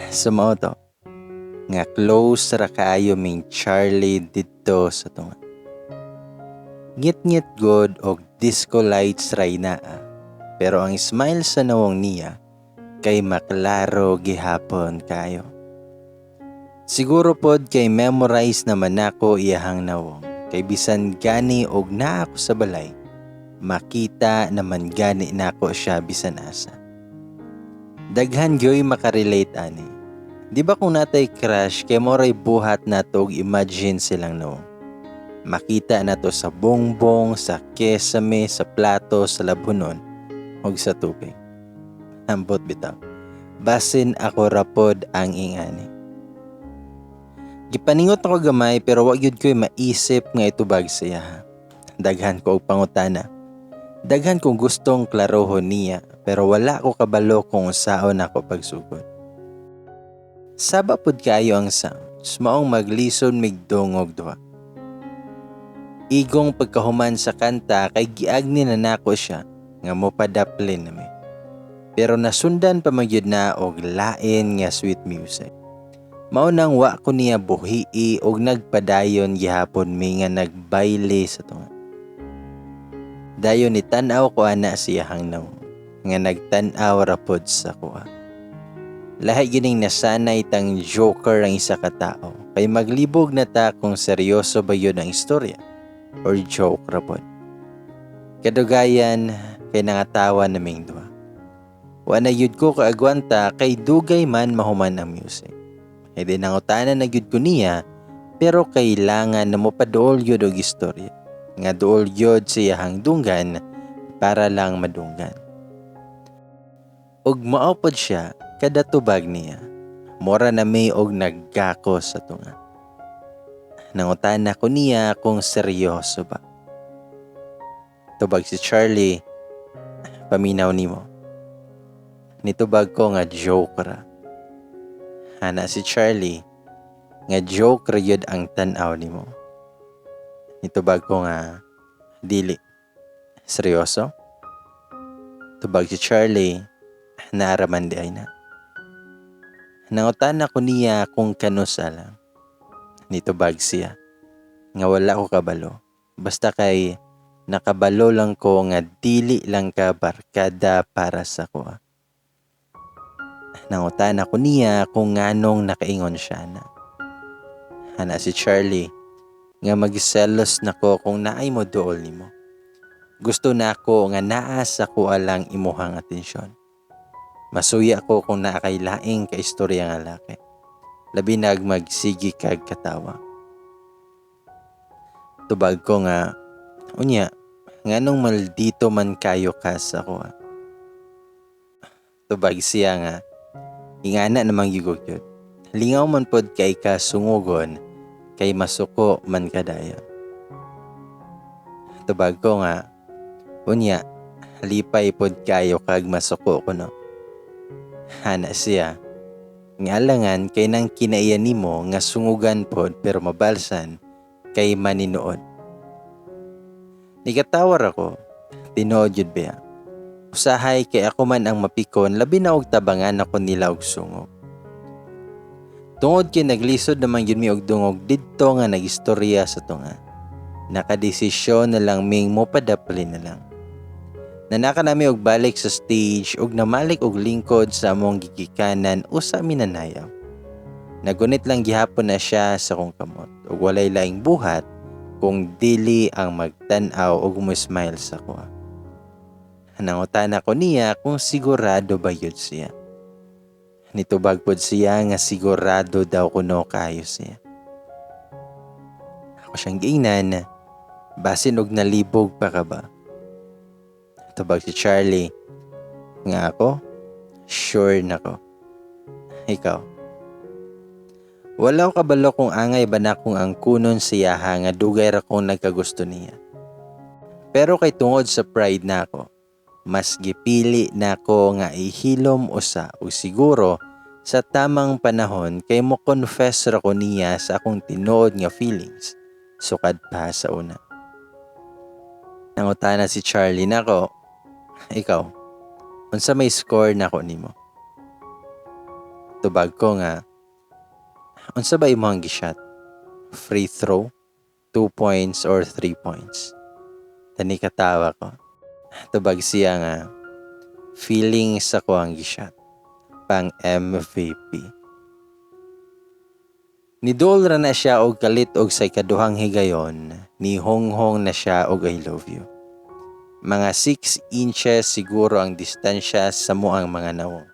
So mao to nga close ra kaayo ming Charlie didto sa tunga. Ngit-ngit god og disco lights ray naa. Pero ang smile sa nawong niya kay maklaro gihapon kayo. Siguro pod kay memorize naman nako iyahang nawong. Kay bisan gani og naa ako sa balay, makita naman gani nako siya bisan asa. Daghan gyoy makarelate ani. Di ba kung natay crush kay moray buhat nato og imagine silang nawong? Makita nato sa bongbong, sa kesame, sa plato, sa labunon, ug sa tubig. Ambot bitaw. Basin ako rapod ang ingani. Gipaningot ako gamay pero wa gyud ko'y maisip nga itubag siya. Daghan ko og pangutana. Daghan kong gustong klarohon niya pero wala ko kabalo kung unsaon ako pagsugod. Saba pud kaayo ang sounds, maong maglisod migdungog duha. Igong pagkahuman sa kanta kay giagni na nako siya nga mopadaplin nami. Pero nasundan pa man gyud na og lain nga sweet music. Mao nang wa ko niya buhii og nagpadayon gihapon mi nga nagbayle sa tunga. Dayon nitan-aw ko ana siyahang nawong nga nagtan-aw ra pod sa kuha. Lahi gining nasanay tang joker ang isa ka tawo kay maglibog na ta kung seryoso ba yun ang istorya or joke ra pod. Kadugayan kay nangatawa naming duha. Wa na gyud ko kaagwanta kay dugay man mahuman ang music. Kay di nangutana na gyud ko niya pero kailangan na mopaduol gyud og istorya. Nga duol gyud siyahang dunggan para lang madunggan. Ug mao pod siya kada tubag niya. Mura na mi og naggako sa tunga. Nangutana ko niya kung seryoso ba. Tubag si Charlie, "Paminaw nimo." Nitubag ko nga joke ra. Ana si Charlie nga joke ra gyud ang tan-aw nimo. Nitubag ko nga dili. Seryoso? Tubag si Charlie, "Naaraman di ay na." Nangutana ko niya kung kanusa lang. Nitubag siya nga wala ko kabalo. Basta kay nakabalo lang ko nga dili lang ka barkada para sa kuha. Nangutana ko niya kung nganong nakaingon siya na. Ana si Charlie nga magselos nako kung naay mo duol nimo. Gusto nako nga naa sa kuha lang imuhang atensyon. Masuya ko kung naa kay laing kaistorya nga laki. Labi nag magsigi kag katawa. Tubag ko nga, "Unya, nganong maldito man kayo ka sa kuha?" Tubag siya nga, "Ingana namang yugog yun. Lingaw man pod kay ka sungugon, kay masuko man kadayon." Tubag ko nga, "Unya, lipay pod kayo kag masuko ko, no?" Ana siya, nga alangan kay nang kinaiya nimo nga sungugan pod pero mabalsan kay maninuod. Nikatawar ako, tinuod yun biya. Usahay kay ako man ang mapikon, labi na og tabangan ako nila og sungog. Tungod kay naglisod naman gyud mi og dungog didto nga nagistorya sa tunga. Nakadesisyon na lang ming mopadapli na lang. Nanaka nami og balik sa stage og namalik og lingkod sa among gigikanan usa minanayaw. Nagunit lang gihapon na siya sa kong kamot ug walay laing buhat kung dili ang magtan-aw og mo-smile sa kuha. Nangutana ko niya kung sigurado ba yun siya. Nitubag pod siya nga sigurado daw kuno kayo siya. Ako siyang giingnan, "Basin og nalibog pa ka ba?" Tubag si Charlie, nga ako, sure na ko. Ikaw? Wala ko kabalo kung angay ba na kung ang kunon siya nga dugay ra kong nagkagusto niya. Pero kay tungod sa pride nako, mas gipili nako nga ihilom usa ug siguro sa tamang panahon kay mo confess ra ko niya sa akong tinuod nga feelings sukad pa sa una. Nangutana si Charlie nako, "Ikaw, unsa may score nako nimo?" Tubag ko nga, "Unsa ba imong gi-shot? Free throw, 2 points or 3 points?" Tani katawa ko. Tubag siya nga, "Feeling sa ko ang gi-shot. Pang MVP." Niduol ra na siya og kalit og sa ikaduhang higayon, ni honghong na siya og "I love you." Mga 6 inches siguro ang distansya sa amoang mga nawong.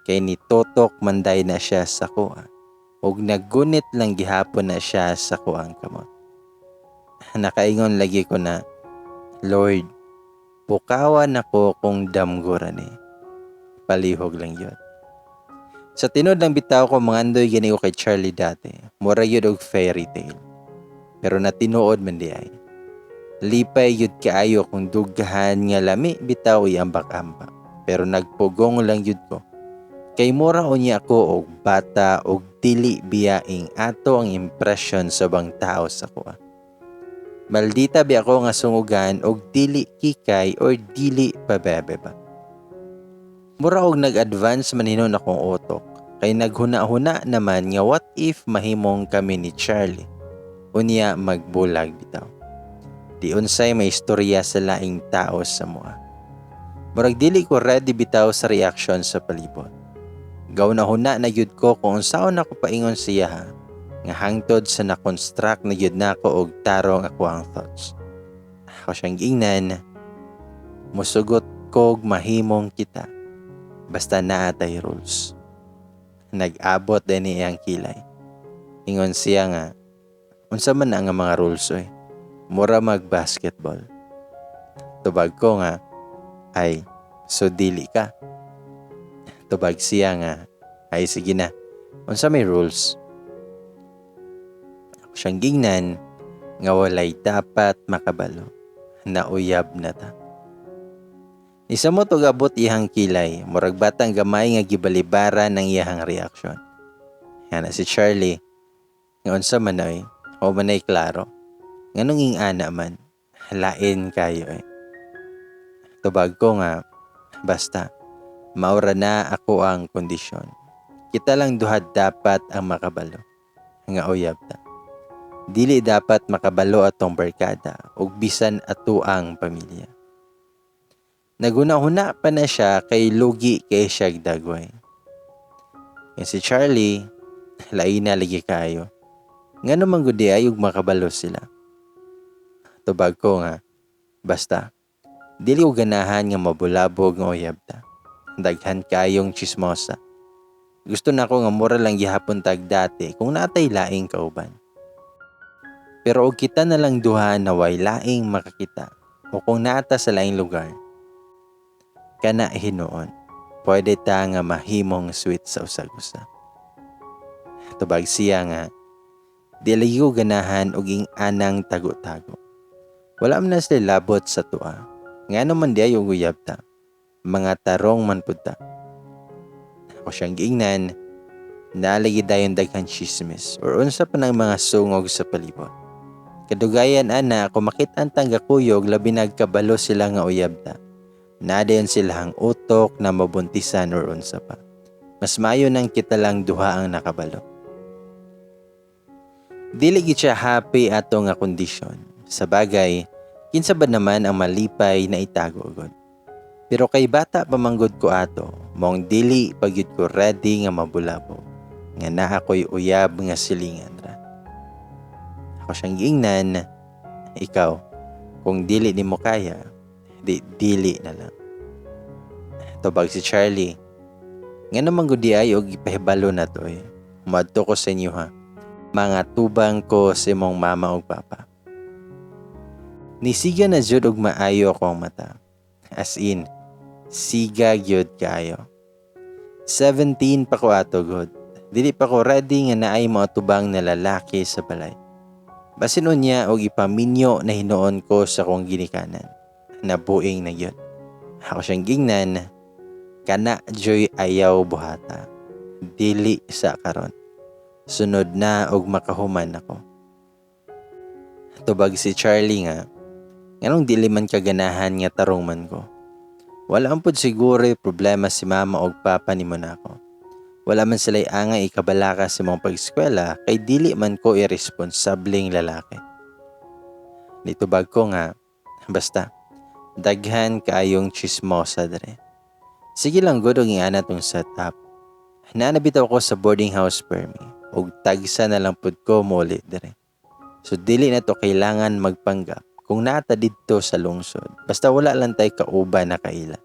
Kay nitutok man day na siya sa kuha. Og naggunit lang gihapon na siya sa kuang kamot. Nakaingon lagi ko na, "Lord, pukawan ako kung damgo ra ni." Palihog lang yun. Sa tinuod lang bitaw ko mangandoy gani ko kay Charlie dati. Mura yun og fairy tale. Pero natinuod man di ay. Lipay yun kaayo kung dughan nga lami bitaw iambak-ambak. Pero nagpugong lang yun ko. Kay mura unya ako og bata og dili biyaing ato ang impression sa ubang tao sa kuha. Maldita bi ako nga sungugan og dili kikay or dili pabebe ba. Mura og nag-advance man hinon akong utok kay naghuna-huna naman nga what if mahimong kami ni Charlie. Unya magbulag bitaw. Di unsay may istorya sa laing tao sa mua. Murag dili ko ready bitaw sa reaction sa palibot. Gahuna-huna na gyud ko kung unsaon ako paingon siya ha, nga hangtod sa na-construct na gyud nako og tarong ako ang thoughts. Ako siyang giingnan, "Musugot kog mahimong kita. Basta naa tay rules." Nag-abot din iyang kilay. Ingon siya nga, "Unsa man na nga mga rules oy? Mura mag-basketball." Tubag ko nga, "Ay, so dili ka?" Tubag siya nga, "Ay sige na, unsa may rules?" Ako siyang gingnan nga walay dapat makabalo. Nauyab na ta. Nisamot og abot iyang kilay, murag batang gamay nga gibalibaran ng iyang reaksyon. Yana si Charlie, nga, "Unsa man oy, o man ay klaro. Nganong ing-ana man, lain kayo eh." Tubag ko nga, "Basta, maura na ako ang kondisyon. Kita lang duha dapat ang makabalo. Nga uyab ta. Dili dapat makabalo atong barkada ug bisan ato ang pamilya." Naguna-huna pa na siya kay lugi kay siya dagway. Yan si Charlie, lain na lagi kayo. Ngano man gud ay ug makabalo sila? Tubag ko nga, "Basta, dili ko ganahan nga mabulabog nga uyab ta. Daghan kayong chismosa. Gusto na ko nga mura lang gihapon tag dati kung natay laing kauban. Pero og kita na lang duha na way laing makakita o kung naata sa laing lugar, kana hinuon, pwede ta nga mahimong sweet sa usag-usa." Tubag siya nga, "Di lagi ko ganahan og ing anang tago-tago. Wala man na sila labot sa tua. Ngano man di ay og uyab ta? Mga tarong man pud ta." Ako siyang giingnan, nalagi dayon daghan chismis or unsa pa ng mga sungog sa palibot. Kadugayan ana, kung makita ang gakuyog, labi nagkabalo sila nga uyab ta. Nadayon sila ang utok na mabuntisan or unsa pa. Mas maayo nang kita lang duha ang nakabalo." Dili gid siya happy ato nga kondisyon. Sa bagay, kinsa ba naman ang malipay na itago gud? Pero kay bata pa man gud ko ato, maong dili pa gyud ko ready nga mabulabog, nga naa ko'y uyab nga silingan ra. Ako siyang giingnan, "Ikaw, kung dili nimo kaya, di dili na lang." Tubag si Charlie, "Ngano man gud di ay og ipahibalo na to eh. Muadto ko sa inyo ha. Mga tubang ko sa imong mama ug papa." Nisiga na jud og maayo akong mata. As in, siga gyud kaayo. 17 pa ko ato gud. Dili pa ko ready nga naay moatubang na lalaki sa balay. Basin unya og ipaminyo na hinuon ko sa akong ginikanan. Nabuing na gyud. Ako siyang gingnan, "Kana joy ayaw buhata. Dili sa karon. Sunod na og makahuman ako." Tubag si Charlie nga, "Nganong dili man kaganahan nga tarong man ko? Wala ang pud siguro problema si mama og papa nimo nako. Wala man sila'y angay ikabalaka sa imong pag-eskwela kay dili man ko irresponsableng lalaki. Nitubag ko nga, basta, daghan kaayong chismosa dre. Sige lang gud og ingana tong setup. Naa na bitaw ko sa boarding house permi og tagsa na lang pud ko muli dre. So dili na to kailangan magpanggap kung naa ta didto sa lungsod. Basta wala lang tay kauban na kaila.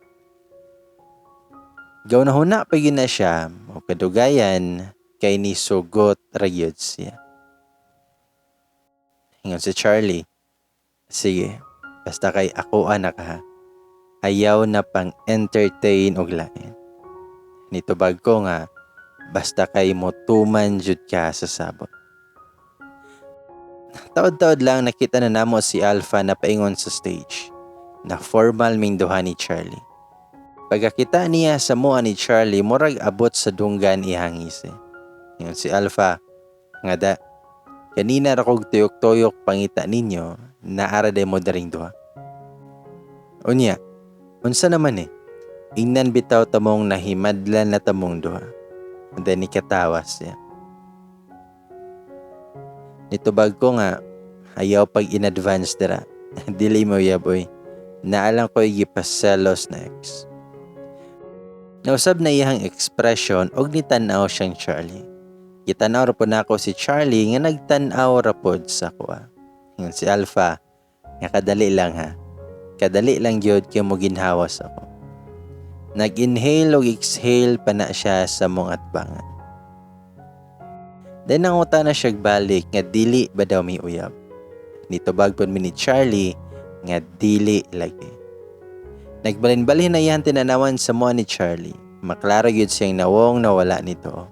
Gahuna-huna pa gyud na siya o kadugayan kay nisugot ra gyud siya. Ingon si Charlie, sige, basta kay ako anak ha. Ayaw na pang entertain og lain. Nitubag ko nga, basta kay motuman jud ka sa sabot. Taod-taod lang nakita na namo si Alpha na paingon sa stage, na formal ming duha ni Charlie. Pagkakita niya sa mua ni Charlie, murag abot sa dunggan iyang ngisi. Ingon si Alpha, nga da, kanina ra kog tuyok-tuyok pangita ninyo, naa ra diay mo diring duha. Unya, unsa naman eh, ingnan bitaw tamong nahimadlan na tamong duha. Then nikatawa siya. Nitubag ko nga, ayaw pag in advance dira. Dili mo uyab oy. Naa lang ko'y gipaselos na ex. Nausab na iyang expression og nitan-aw siyang Charlie. Gitan-aw ra pod nako si Charlie nga nagtan-aw ra pod sa akoa. Ingon si Alpha, nga kadali lang ha. Kadali lang gyud kay mo ginhawas ako. Nag-inhale og exhale pa na siya sa mong atbangan. Then nanguta na siya balik nga dili ba daw mi uyab. Nitubag pod mi ni Charlie nga dili lagi. Nagbalin-balhin na iyang tinanawan sa mua ni Charlie. Maklaro gyud siyang nawong nawala nito.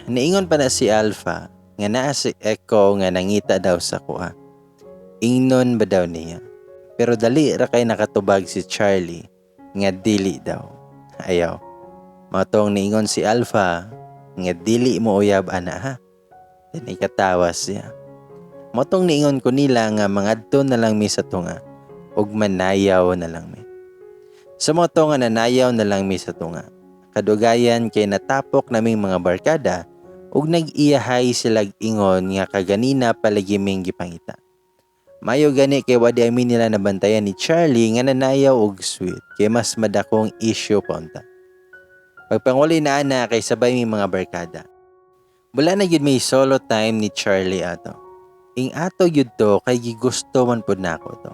Niingon pa na si Alpha nga naa si Echo nga nangita daw sa kuha. Ingnon ba daw niya? Pero dali ra kay nakatubag si Charlie nga dili daw. Ayaw. Mao tong niingon si Alpha nga dili mo uyab ana ha. Then ikatawa siya. Mao tong niingon ko nila nga mangadto na lang mi sa tunga ug manayaw na lang mi. Sa mao to nga nanayaw na lang mi sa tunga. Kadugayan kay natapok naming mga barkada ug nag-iyahay silag ingon nga kaganina palagi ming gipangita. Mayo gani kay wa di ami nila nabantayan ni Charlie nga nanayaw og sweet kay mas madakong issue pa unta. Pagpanguli na ana kay sabay mi mga barkada. Wala na gyud may solo time ni Charlie ato. Ing ato gyud to kay gigusto man pud nako to.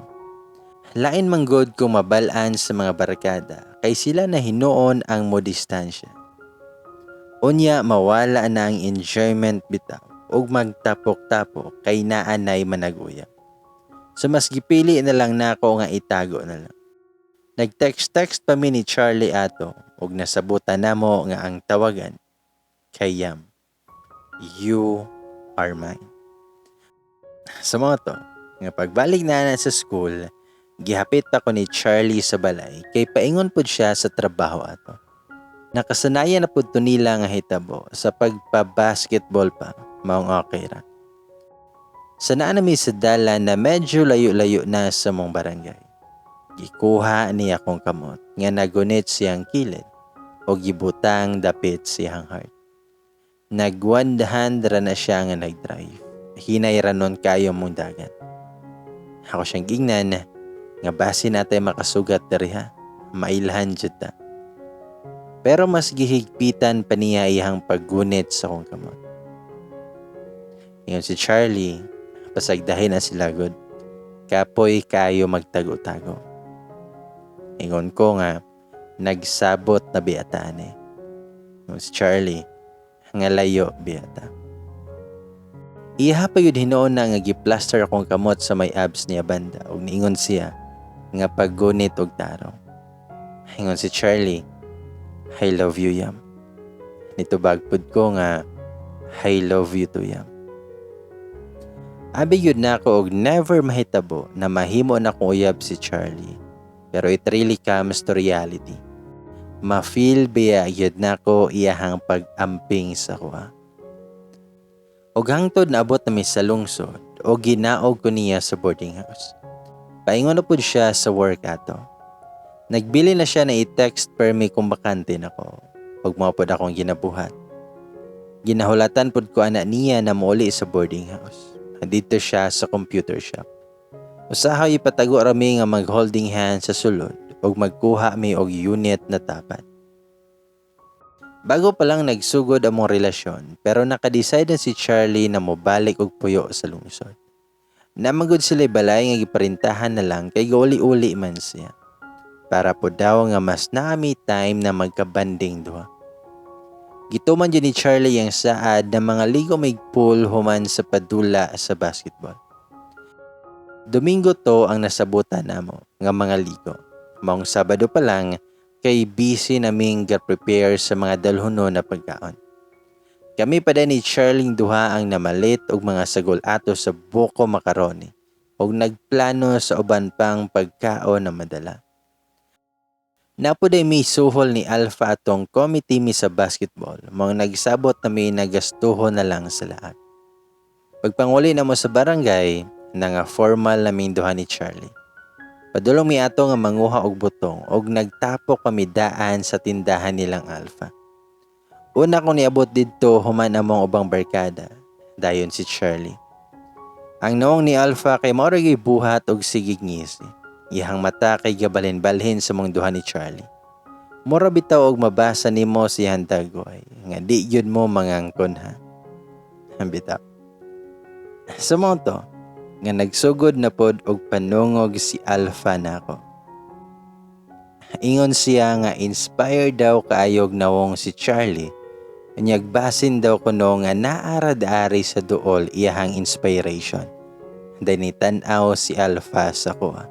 Lain man gud kung mabal-an sa mga barkada kay sila na hinuon ang mo distansya. Unya mawala na ang enjoyment bitaw ug magtapok-tapok kay naa nay managuyab. So mas gipili na lang nako nga itago na lang. Nag-text-text pa mi ni Charlie ato ug nasabutan namo nga ang tawagan kay Yam. You are mine. Sa mao to, nga pagbalik na na sa school, gihapit ako ni Charlie sa balay kay paingon pud siya sa trabaho ato. Nakasanayan na pud to nila nga hitabo sa pagpa-basketball pa, maong okay ra. Sa naa na mi sa dalan na medyo layo-layo na sa mong barangay. Gikuha niya akong kamot nga nagunit siyang kilid o gibutang dapit siyang heart. Nagwandahan ra na siya nga nagdrive. Hinay ra nun kayo mong dagat. Ako siyang gingnan nga basi natay makasugat diri ha. Mailhan jud ta. Pero mas gihigpitan pa niya iyang paggunit sa akong kamot. Ingon si Charlie, pasagdahin na sila gud. Kapoy kayo magtago-tago. Ingon ko nga, nagsabot na biya ta eh. Ingon si Charlie, nga layo biya ta. Iha pa yun hinuon na nga giplaster akong kamot sa may abs niya banda ug niingon siya nga paggunit og tarong. Ingon si Charlie, I love you, Yam. Nitubag pud ko nga, I love you too, Yam. Abi yun na ako og never mahitabo na mahimo na kong uyab si Charlie. Pero it really comes to reality. Ma-feel biya yun nako iyahang pag-amping sa kuha. Og hangtod naabot na mi sa lungsod o ginaog ko niya sa boarding house. Paingon na pud siya sa work ato. Nagbili na siya na i-text per me kung bakante na ko. Ug mao pod akong ginabuhat. Ginahulatan pod ko ana niya na mouli sa boarding house. Didto siya sa computer shop. Usahay ipatago rami nga mag-holding hands sa sulod ug magkuha mi og unit na tapad. Bago pa lang nagsugod among relasyon, pero nakadecide na si Charlie na mobalik og puyo sa lungsod. Naa man gud sila balay nga giparintahan na lang kay gauli-uli man siya. Para po daw nga mas naa mi time na magka-bonding duha. Gituman jud ni Charlie ang saad na mga ligo mig pool human sa padula sa basketball. Domingo to ang nasabutan namo nga mga ligo. Maong Sabado pa lang kay busy naming ga-prepare sa mga dalhono na pagkaon. Kami pa ni Charlie duha ang namalit og mga sagol ato sa buko macaroni og nagplano sa uban pang pagkaon na madala. Naa pod diay mi suhol ni Alpha atong committee mi sa basketball, mga nagsabot na mi nagastuho na lang sa lahat. Pagpanguli namo sa barangay, na nga formal naming duha ni Charlie. Padulong mi ato nga manguha og butong og nagtapok kami daan sa tindahan nilang Alpha. Una kong niabot didto human among ubang barkada, dayon si Charlie. Ang nawong ni Alpha kay mao ra gyud buhat og sigig ngisi. Iyang mata kay gabalhin-balhin sa mong duha ni Charlie. Mura bitaw og mabasa nimo sa iyang dagway nga di gyud mo mangangkon ha. Bitaw. Sa mao to, nga nagsugod na pod og panungog si Alpha nako. Ingon siya nga inspired daw kaayog nawong si Charlie. Unyag basin daw kuno nga naarad-ari sa duol iyahang inspiration. Dahil tan-aw si Alpha sa kuha.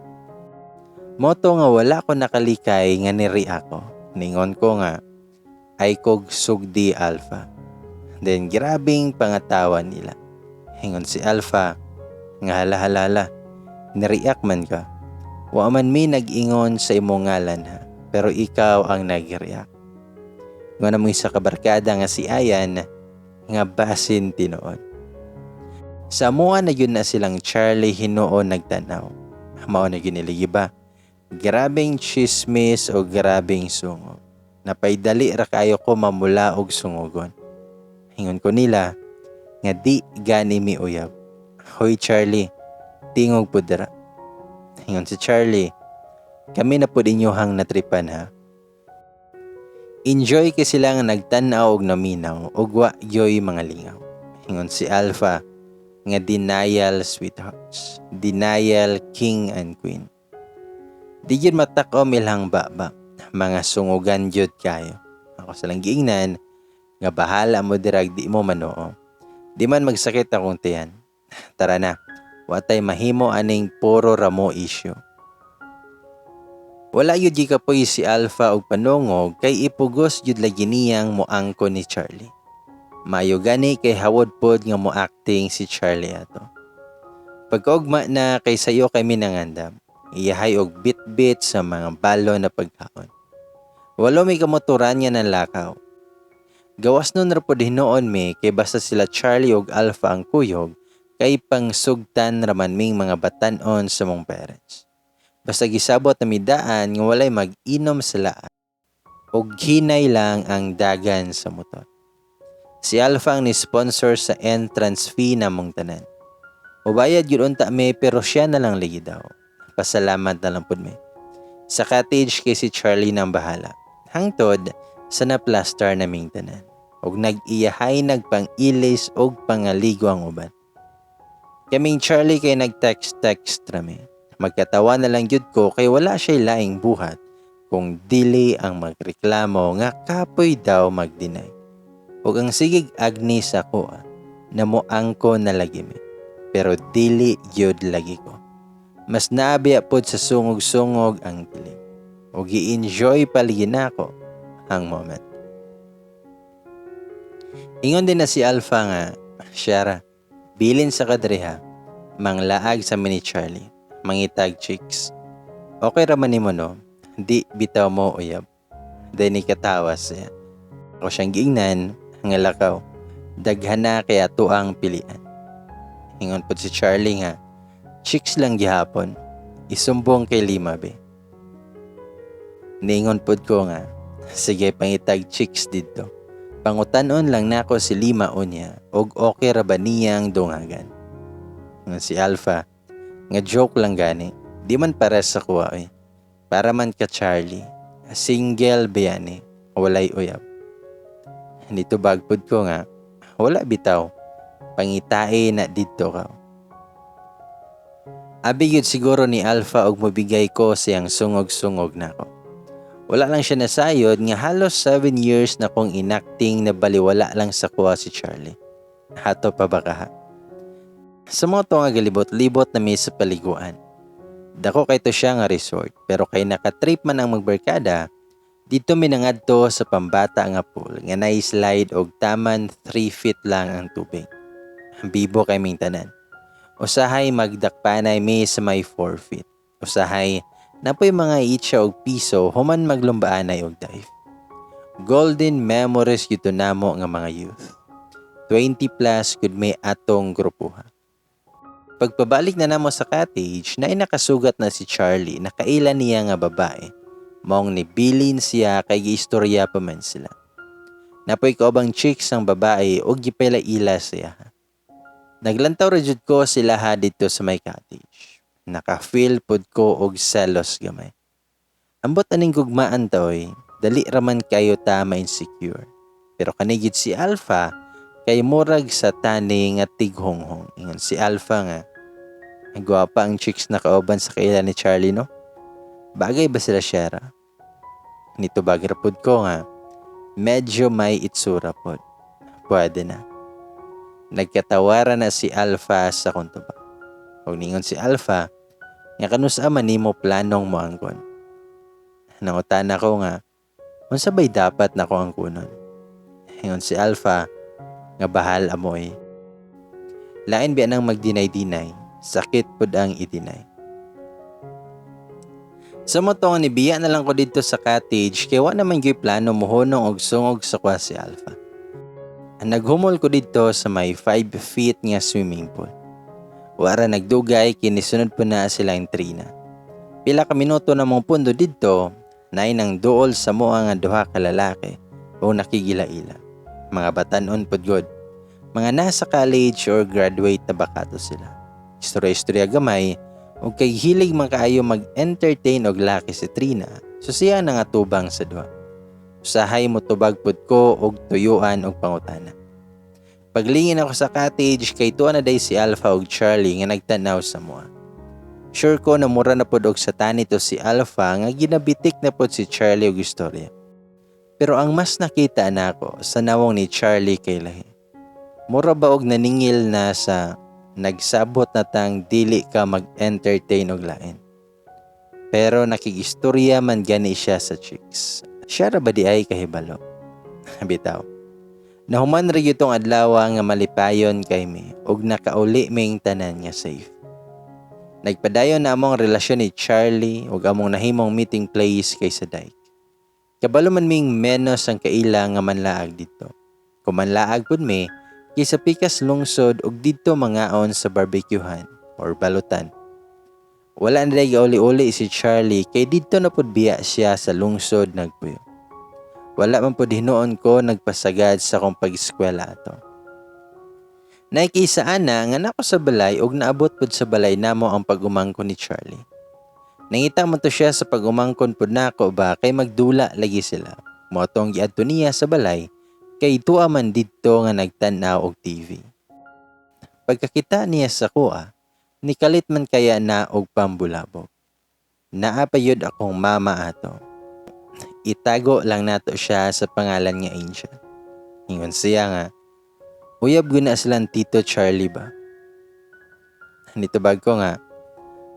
Mao to nga wala ko nakalikay nga niri ako. Ningon ko nga ay kog sugdi, Alpha. Then grabing pangatawa nila. Ingon si Alpha nga hala hala hala. Niriak man ka. Wa man mi nag-ingon sa imong ngalan ha, pero ikaw ang nag-react. Ingon mo isa ka barkada nga si Ayan nga basin tinuod. Sa amuan na yun na silang Charlie hinuon nagtanaw. Mao na giniligi ba? Grabing chismis o grabing sungog. Napaydali ra kayo ko mamula og sungugon. Ingon ko nila nga di gani mi uyab. Hoy Charlie, tingog pud dira. Ingon si Charlie, kami na pud inyohang natripan ha. Enjoy kay sila nga nagtan-aw og naminaw ug wa gyoy mga lingaw. Ingon si Alpha nga denial sweethearts, denial king and queen. Di gyud matak-om ilang baba, mga sungugan gyud kayo. Ako silang giingnan nga bahala mo dirag di mo manoo. Di man magsakit akong tiyan. Tara na, watay mahimo aning puro ramo issue. Wala yun gikapoy si Alpha og panungog kay ipugos jud lagi niyang moangko ni Charlie. Mayo gani kay hawod pod nga mo acting si Charlie ato. Pagkaugma na kay sayo kami nangandam, iyahay og bit-bit sa mga balo na pagkaon. Walo may kamotoran nga nanlakaw. Gawas nun ra pod hinuon mi kay basta sila Charlie og Alpha ang kuyog kay pangsugtan raman ming mga batan-on sa mong parents. Basta gisabot na midaan nga walay mag-inom sa laan og hinay lang ang dagan sa motor. Si Alpha ang ni-sponsor sa entrance fee namong tanan. Mubayad gyud unta mi pero siya na lang ligi daw. Pasalamat na lang pud mi. Sa cottage kay si Charlie nang bahala. Hangtod sa na-plaster naming tanan. Og nag-iyahay nagpang-ilis og pangaligo ang uban. Kaming Charlie kay nag-text-text rami. Magkatawa na lang gyud ko kay wala siya'y laing buhat kung dili ang magreklamo nga kapoy daw mag-deny. Ug ang sigig agni sa kuha na moangko na lagi mi. Pero dili gyud lagi ko. Mas naabiya pod sa sungog-sungog ang kilig. Ug gi-enjoy palagi nako ang moment. Ingon din na si Alpha nga, Shara, bilin sa kadri ha, manglaag sa mini Charlie, mangitag chicks. Okay raman nimo no, di bitaw mo uyab. Then katawa siya. Ako siyang giingnan, nga lakaw. Daghan na kaya tuang pilian. Ingon pod si Charlie nga, chicks lang gihapon. Isumbong kay Lima be. Niingon pod ko nga, Sige, pangitag chicks didto. Pangutan-on lang nako si Lima unya og okay ra ba niyang dungagan. Nga si Alpha, nga joke lang gani. Di man para sa kuha oy. Para man ka Charlie. Single ba yan eh. Walay uyab. Nitubag pud ko nga, wala bitaw. Pangitae na didto ka. Abi gyud siguro ni Alpha og mobigay ko siyang sungog-sungog nako. Wala lang siya nasayod nga halos 7 years na kong inacting na baliwala lang sa kuha si Charlie. Hato pa ba kaha? Sa mo to nga galibot-libot na mi sa paliguan. Dako kay to siya nga resort pero kay nakatrip man ang magbarkada, didto mi nangadto sa pambata nga pool nga nay slide og taman 3 feet lang ang tubig. Bibo kay ming tanan. Usahay magdakpanay mi sa may 4 feet. Usahay napoy mga itsa og piso human maglumbaanay og dive. Golden memories gyud to namo nga mga youth. 20 plus gud may atong grupuha. Pagpabalik na namo sa cottage, naay nakasugat na si Charlie na kaila niya nga babae. Maong nibilin siya kay giistorya pa man sila. Napoy kaubang chicks ang babae og gipila-ila siya. Naglantaw ra jud ko sila ha didto sa may cottage. Naka-feel pod ko og selos gamay. Ambot aning gugmaan ta oy, dali ra man kayo ta ma-insecure. Pero kani gyud si Alpha kay murag sa tani nga tighonghong. Ingon si Alpha nga, gwapa ang chicks na kauban sa kaila ni Charlie no? Bagay ba sila Shera? Nitubag ra pod ko nga, medyo may itsura pod. Pwede na. Nagkatawaran na si Alpha sa akong tubag. Og ningon si Alpha, nga kanusa man nimo planong moangkon. Nangutana ko nga, unsa bay dapat nako angkonon? Ingon si Alpha, nga bahal amoy. Lain biya nang magdinay-dinay, sakit pud ang idinay. Sa mo to nga nibiya na lang ko didto sa cottage kay wa naman gyud plano mohunong og sungog sa kwa si Alpha. Ang naghumol ko didto sa may 5 feet nga swimming pool. Wara nagdugay kinisunod po na silang Trina. Pila ka minuto na mong pundo didto, naay nang duol sa moa nga duha ka lalaki o nakigila-ila. Mga batanon pod god. Mga nasa college or graduate na bakato sila. Istorya-istorya gamay ug kay hilig man kaayo mag-entertain og laki si Trina, so siya nangatubang sa duha. Usahay mo tubag pod ko og tuyuan og pangutana. Paglingin ako sa cottage kay tuwa na day si Alpha og Charlie nga nagtanaw sa moa. Sure ko na mura na pod og sa tanito si Alpha nga ginabitik na pod si Charlie og istorya. Pero ang mas nakita nako sa nawong ni Charlie kay lahi. Mura ba og naningil na sa nagsabot na tang dili ka mag-entertain og lain. Pero nakigistorya man gani siya sa chicks. Siya ra ba di ay kahibalo? Bitaw. Nahuman ra gyud tong adlaw nga malipayon kay mi ug nakauli ming tanan nga safe. Nagpadayon na among relasyon ni Charlie ug among nahimong meeting place kay sa dike. Kabalo man ming menos ang kaila nga manlaag didto. Kung manlaag pud mi, kay sa pikas lungsod ug didto mangaon sa barbecuehan or balutan. Wala na day gauli-uli si Charlie kay didto na pud biya siya sa lungsod nagpuyo. Wala man pud hinuon ko nagpasagad sa akong pag-eskwela ato. Naikisaan na nga nako sa balay ug naabot pud sa balay namo ang pag-umangkon ni Charlie. Nangita man to siya sa pag-umangkon pud nako ba kay magdula lagi sila. Mao tong giadto niya sa balay kay tuwa man didto nga nagtan-aw og TV. Pagkakita niya sa kuha, nikalit man kaya na og pambulabog. Naa pa yun akong mama ato. Itago lang nato siya sa pangalan nga Angel. Ingon siya nga, uyab gud na silang Tito Charlie ba? Nitubag ko nga,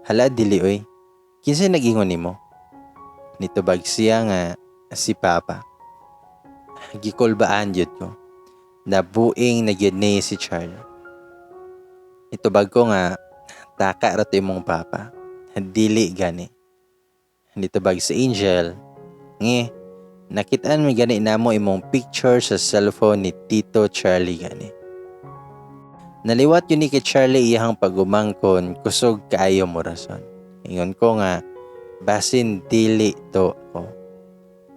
hala dili oy, kinsa nag-ingon nimo? Nitubag siya nga, si Papa. Gikulbaan jud ko. Nabuing na gyud ni si Charlie. Nitubag ko nga, taka ra to imong papa. Dili gani. Nitubag si Angel, nge, nakitaan mi gani namo imong picture sa cellphone ni Tito Charlie gani. Naliwat yun ni kay Charlie iyahang pagumangkon, kusog kaayo mo rason. Ingon ko nga, basin dili to ako.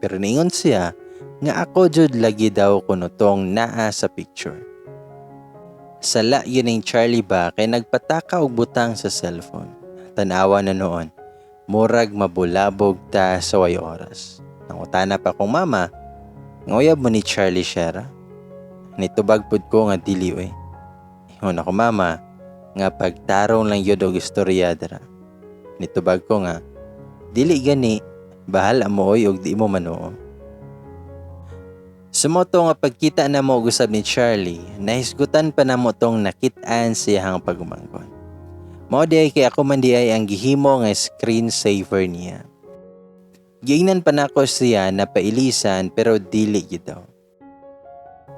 Pero niingon siya nga ako jud lagi daw kuno tong naa sa picture. Sala gyud ning Charlie ba kay nagpataka og butang sa cellphone. Tanawa na noon, murag mabulabog ta sa way oras. Nangutana pa akong mama, nga uyab mo ni Charlie Shera? Nitubag pud ko nga dili oy. Ingon ako mama, nga pagtarong lang yun og istorya dira. Nitubag ko nga, dili gani, bahala mo oy og di mo manuo. Sumoto nga pagkita na mo og usab ni Charlie, nahisgutan pa namo tong nakit-an siyahang pagumangkon. Mao di ay kay ako man di ay ang gihimo nga screen saver niya. Giingnan pa nako siya na pailisan pero dili gyud daw.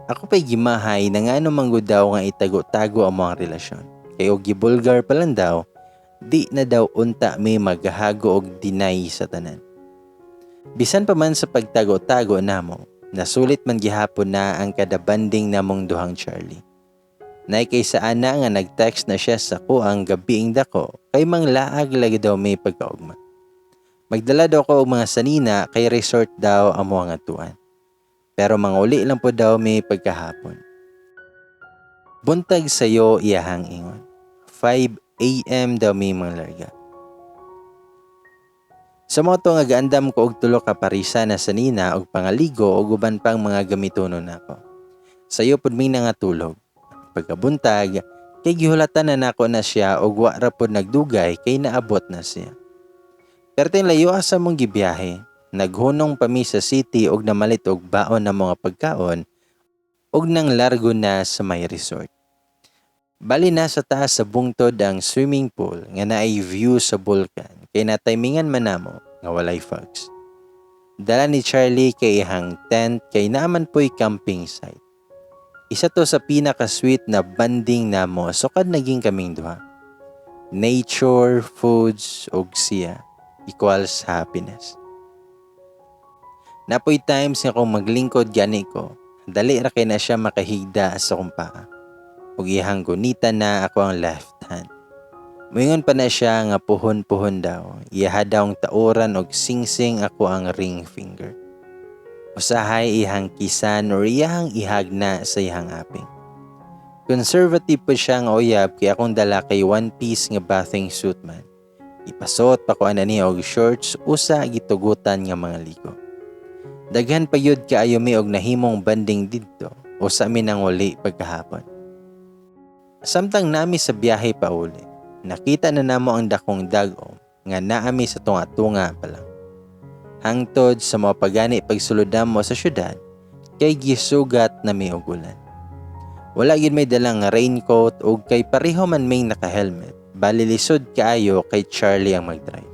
Ako pa'y gimahay na ngano man gud daw nga itago-tago ang mga relasyon. Kay og gibulgar pa lang daw, di na daw unta may maghago og deny sa tanan. Bisan pa man sa pagtago-tago namo, nasulit man gihapon na ang kada banding namong duhang Charlie. Nay kay sa ana nga nag-text na siya sa kuang gabiing dako kay manglaag lagi daw may pagkaugma. Magdala daw ko og mga sanina kay resort daw ang mga tuan. Pero manguli lang po daw may pagkahapon. Buntag sayo iyahang ingon. 5 a.m. daw may mga larga. Sa moto nga gaandam ko og tulo ka parisa na sanina og pangaligo og uban pang mga gamitonon nako. Sayo pud mi nangatulog. Pagkabuntag, kay gihulatan na nako na siya og wa ra pud nagdugay kay naabot na siya. Perting layo asa mong gibiyahe, naghunong pa mi sa city og namalit og baon na mga pagkaon og nang largo na sa may resort. Bali na sa taas sa bungtod ang swimming pool nga naay view sa bulkan kay nataymingan man namo nga walay fogs. Dala ni Charlie kay ihang tent kay naaman po'y camping site. Isa to sa pinaka-sweet na banding namo sukad naging kaming duha. Nature, foods, ug siya equals happiness. Napoy times nga kung maglingkod gani ko, dali ra kay na siya makahigda sa akong paa. Ug iyahang gunita na ako ang left hand. Moingon pa na siya nga puhon-puhon daw, iyaha daw ang tauran og singsing ako ang ring finger. Usahay iyahang kisan or iyahang ihagna sa iyahang aping. Conservative po siya nga uyab kay akong dala kay one piece nga bathing suit man. Ipasuot pa ko ana niya og shorts usa gitugutan nga mga ligo. Daghan pa yun kaayo mi og nahimong banding didto o sa amin ang uli pagkahapon. Samtang nami sa biyahe pa uli, nakita na namo ang dakong dag-om nga naami sa tunga-tunga pa lang. Hangtod sa mga pagani pagsulod namo sa syudad, kay gisugat na mi og ulan. Wala gyud may dalang raincoat ug kay pareho man may naka-helmet, bali lisod kaayo kay Charlie ang mag-drive.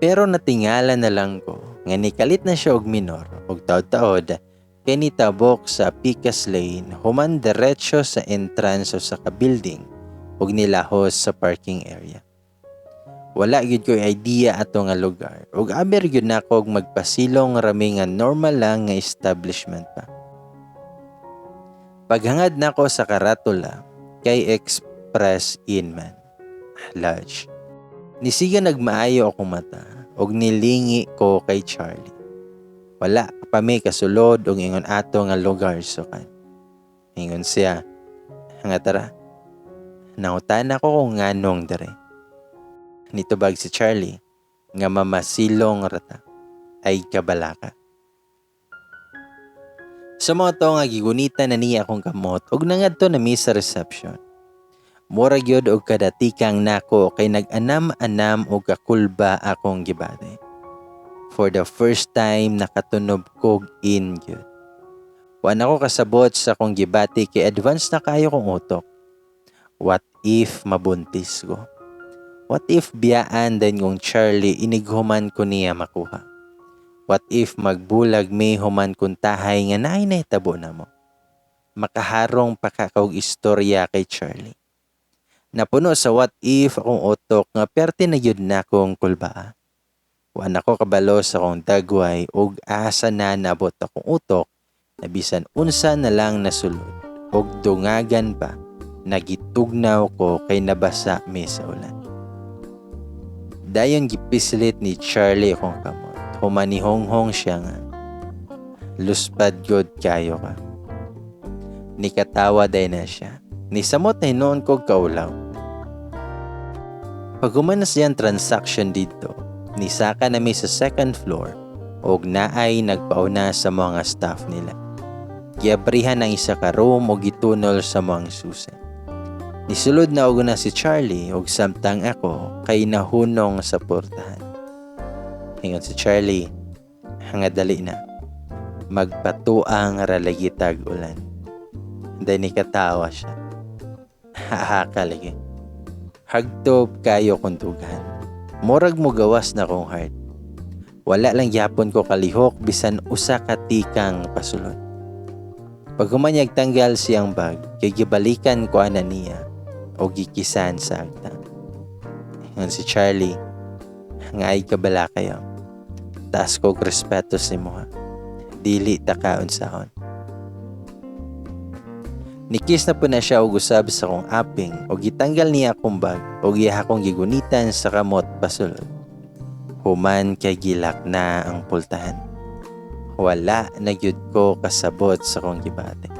Pero natingala na lang ko nga nikalit na siya og minor ug taod-taod kay nitabok sa Picas Lane human diretso sa entrance sa ka-building ug nilahos sa parking area. Wala gyud ko idea ato nga lugar ug aber gyud nako og magpasilong rami nga normal lang nga establishment pa. Paghangad nako sa karatula kay Express Inn man Lodge. Nisiga nagmaayo akong mata ug nilingi ko kay Charlie. Wala pa mi kasulod og ingon ato nga lugar sukan. Ingon siya, nga tara. Nangutana ko kung nganong dere. Nitubag si Charlie nga mamasilong rata ay kabalaka. Sa mga to nga gigunita na niya akong kamot ug nangadto na mi sa reception. Mura gyud og kadatikang nako kay nag-anam-anam og kakulba akong gibati. For the first time nakatunob kog in gyud. Wa na ko kasabot sa akong gibati kay advance na kayo kong utok. What if mabuntis ko? What if biyaan din kong Charlie inighuman ko niya makuha? What if magbulag may human kung tahay nga naay nahitabo na mo? Makaharong pa ka og istorya kay Charlie. Napuno sa what if akong utok nga perti na gyud na akong kulbaa. Wa na ko kabalo sa akong dagway ug asa na naabot akong utok na bisan unsa na lang nasulod ug dungagan pa nagitugnaw ko kay nabasa mi sa ulan. Dayon gipislit ni Charlie akong kamot. Humanihonghong siya nga. Luspad gud kayo ka. Nikatawa day na siya. Nisamot na hinuon kog kaulaw. Paghuman na siyang transaction didto, nisaka na mi sa second floor og naay nagpauna sa mga staff nila. Giabrihan ang isa ka room og gitunol sa mga susi. Nisulod na og na si Charlie og samtang ako kay nahunong sa portahan. Ingon si Charlie, "Hanga dali na. Magpatuang ra lagi tag ulan." Then nikatawa siya. Haha ka lagi. Hagtob kayo kung dughan. Murag mo gawas na kong heart. Wala lang gyapon ko kalihok bisan usa ka tikang pasulod. Pag humanyag tanggal siyang bag, kay gibalikan ko ana niya o gikisan sa agta. Ingon si Charlie, "Nga ay kabala kayo. Taas kog respeto sa imuha. Dili ta kaon sahon." Nikis na po na siya og usab sa akong aping o gitanggal niya akong bag o giya akong gigunitan sa kamot pasulod. Human kay gilak na ang pultahan. Wala na gyud ko kasabot sa akong gibati.